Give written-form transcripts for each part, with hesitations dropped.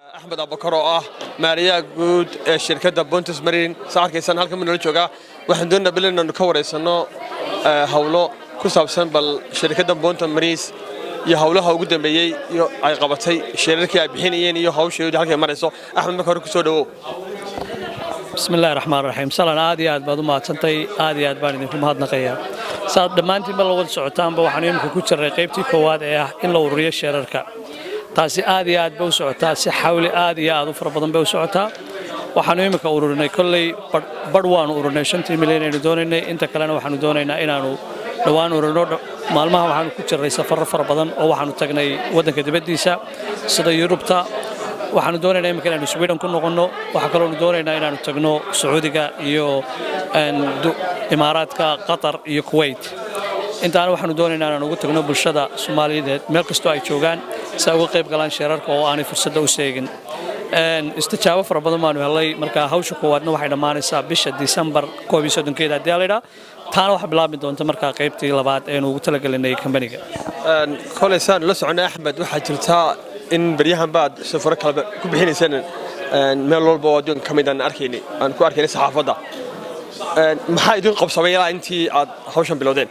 Axmed Abakar oo ah maaliyaha guud ee shirkadda Pontus Marine, saa arkaysaan halkan buu nala joogaa. Waxaan doonaynaa bal inaanu ka wareysano howlo ku saabsan bal shirkadda Pontus Marine iyo howlaha ugu dambeeyey iyo ay qabatay, shirarkii ay bixinayeen iyo hawsheedu halkay marayso. Axmed, marka hore kusoo dhawow. Bismi illahi raxmaan raxiim. Salan, aad iyo aad baad u mahadsantay, aad iyo aad baan idinku mahadnaqayaa. Saad dhammaantiinba la wada socotaanba, waxaanu imika ku jirray qaybtii koowaad ee ah in la ururiyo sheerarka. Taasi aad iyo aad bay u socotaa, si xawli aad iyo aad u fara badan bay u socotaa. Waxaanu imika ururinay kolley badh, waanu ururinay 5-tii milyan aynu doonaynay. Inta kalena waxaanu doonaynaa inaanu dhowaan ururino. Maalmaha waxaanu ku jirray safarro fara badan oo waxaanu tagnay waddanka dibaddiisa, sida Yurubta. Waxaanu doonaynaa imika inaanu Sweden ku noqonno. Waxaa kaloonu doonaynaa inaanu tagno Sacuudiga iyo Imaaraadka, Qatar iyo Kuwait. Intaana waxaanu doonaynaa inaan ugu tagno bulshada Soomaaliyeed meel kastoo ay joogaan, si ay uga qayb galaan sheerarka oo aanay fursadda u seegin. Istijaabo fara badan baanu helay. Marka hawsha koowaadna waxay dhammaanaysaa bisha Disembar 31-keeda, haddii la idhaa. Taana waxaa bilaabmi doonta markaa qaybtii labaad eenu ugu talagelinay kambaniga. Koley saan la soconay, Axmed, waxaa jirtaa in beryahan baad safaro kale ku bixinayseen meel walba oo adduunka ka mid aan arkaynay, aan ku arkaynay saxaafadda. Maxaa idin qabsamay ilaa intii aad hawshan bilowdeen?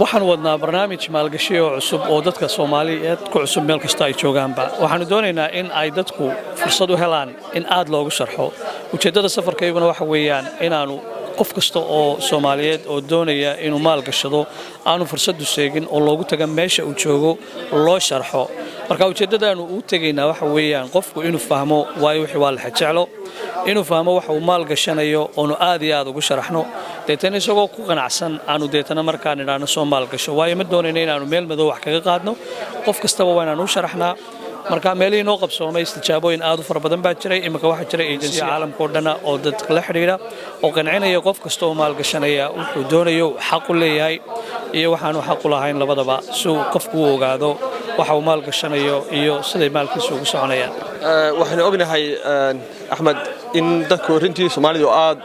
Waxaan wadnaa barnaamij maalgashi oo cusub oo dadka Soomaaliyeed ku cusub meel kastoo ay joogaanba. Waxaanu doonaynaa in ay dadku fursad u helaan in aad loogu sharxo. Ujeeddada safarkayguna waxa weeyaan inaanu qof kasta oo Soomaaliyeed oo doonaya inuu maal gashado aanu fursaddu seegin oo loogu taga meesha uu joogo, loo sharxo. Marka ujeeddadaanu u tegaynaa waxa weeyaan qofku inuu fahmo, waayo wixii waa la jeclo inuu fahmo waxa uu maal gashanayo, oonu aad iyo aad ugu sharaxno. Deetana isagoo ku qanacsan aanu deetana markaan idhaahno soo maal gasho, waayo ma doonayno inaanu meel madow wax kaga qaadno. Qof kastaba waa inaanu u sharaxnaa. Marka meelihii noo qabsoomay, istijaabooyin aad u fara badan baa jiray. Iminka waxaa jira agency caalamka oo dhana oo dadka la xidhiidha oo qancinaya qof kasta oo maalgashanaya wuxuu doonayo, xaq u leeyahay iyo waxaanu xaq u lahayn labadaba, si uu qofku u ogaado waxa uu maalgashanayo iyo siday maalkiisu ugu soconayaan. Waxaynu ognahay, Axmed, in dadku runtii Soomaalidu aad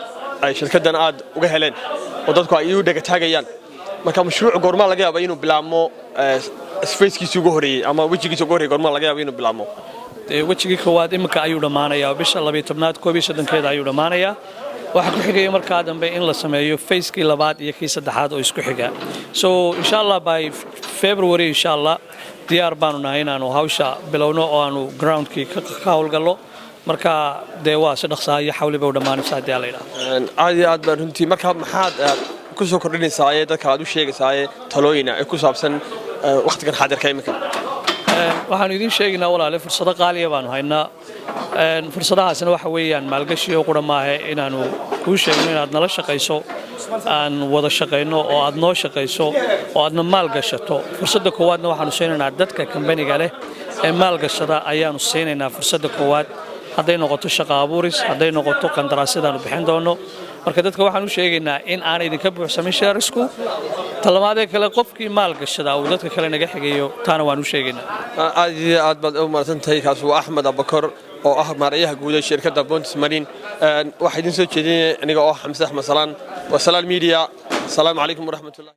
ay shirkaddan aad uga heleen oo dadku ay u dhegataagayaan. Marka mashruuc goormaa laga yaaba inuu bilaabmo, phase-kiisii ugu horreeyey ama wejigiisa ugu horreeyey goormaa laga yaaba inuu bilaabmo? Wejigii koowaad iminka ayuu dhammaanayaa, bisha 12aad 31-keeda ayuu dhammaanayaa. Waxaa ku xigaya markaa dambe in la sameeyo phase-kii labaad iyo kii saddexaad oo isku xiga. So insha Allah by February, insha Allah, diyaar baanu nahay inaanu hawsha bilowno oo aanu groundkii ka howlgallo. Marka dee waa si dhaqsaha iyo xawli bay u dhammaanaysa, haddii la yidhaahdo. Aad iyo aad baan runtii. Marka maxaad ku soo kordhinaysaa ee dadka aad u sheegaysaa ee talooyina ee ku saabsan wakhtigan xaadirka iminka? Waxaanu idiin sheegaynaa, walaale, fursado qaaliya baanu haynaa. Fursadahaasna waxa weeyaan maalgashi oo qura maahe, inaanu kuu sheegno inaad nala shaqayso, aan wada shaqayno oo aad noo shaqayso oo aadna maal gashato. Fursadda koowaadna waxaanu siinaynaa dadka kambaniga leh ee maalgashada ayaanu siinaynaa fursadda koowaad, hadday noqoto shaqa abuuris, hadday noqoto qandaraasyadaanu bixin doono. Marka dadka waxaan u sheegaynaa in aan idinka buuxsamin shares-ku. Talabaadee kale, qofkii maal gashada uu dadka kale naga xigayo, taana waan u sheegaynaa. Aad iyo aad baad u mahadsantahay. Kaas waa Axmed Abakor oo ah maarayaha guud ee shirkadda Pontus Marine. Waxaa idiin soo jeedinaya aniga oo Xamse Axmed Salaan, waa Salaan Media. Asalaamu calaykum waraxmatullahi.